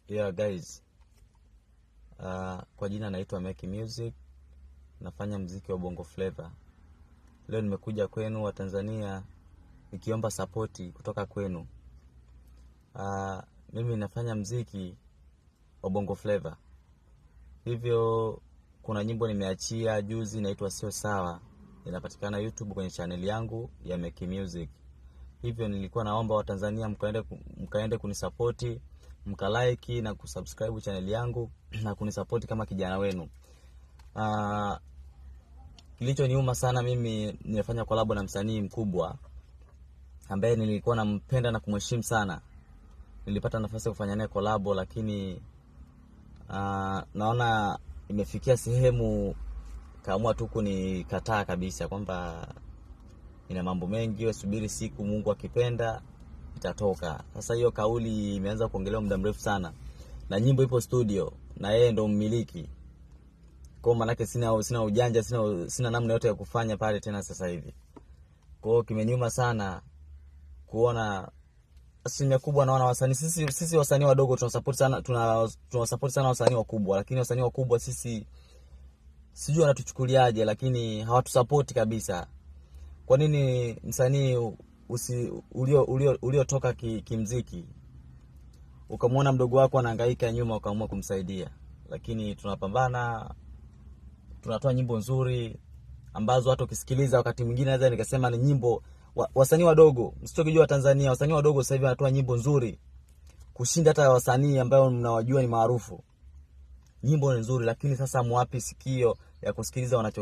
Yeah guys, kwa jina naitwa Mecky Music, nafanya mziki wa Bongo Flava. Leo nimekuja kwenu wa Tanzania nikiomba sapoti kutoka kwenu. Mimi nafanya mziki wa Bongo Flava, hivyo kuna nyimbo nimeachia juzi inaitwa Sio Sawa, inapatikana YouTube kwenye channel yangu ya Mecky Music. Hivyo nilikuwa naomba Watanzania mkaende kunisapoti, mkalike na kusubscribe channel yangu na kunisapoti kama kijana wenu. Kilichoniuma sana mimi, nimefanya collab na msanii mkubwa ambaye nilikuwa nampenda na kumheshimu sana. Nilipata nafasi ya kufanya naye collab, lakini naona imefikia sehemu kaamua tu kunikataa kabisa kwamba ina mambo mengi, wewe subiri siku Mungu akipenda itatoka. Sasa hiyo kauli imeanza kuongelewa muda mrefu sana, na nyimbo ipo studio na yeye ndo mmiliki. Kwa hiyo manake sina ujanja, sina namna yote ya kufanya pale tena sasa hivi. Kwa hiyo kimeniuma sana kuona asilimia kubwa naona wasanii sisi wasanii wadogo tunasupport sana, tunasupport sana wasanii wakubwa, lakini wasanii wakubwa sisi sijui wanatuchukuliaje, lakini hawatusupport kabisa. Kwa nini msanii uliotoka kimziki ukamwona mdogo wako anahangaika nyuma ukaamua kumsaidia? Lakini tunapambana, tunatoa nyimbo nzuri ambazo hata ukisikiliza wakati mwingine naweza nikasema ni nyimbo wasanii wadogo, msitokijua Tanzania, wasanii wadogo sasa hivi wanatoa nyimbo nzuri kushinda hata wasanii ambao mnawajua ni maarufu. Nyimbo ni nzuri, lakini sasa mwapi sikio ya kusikiliza wanacho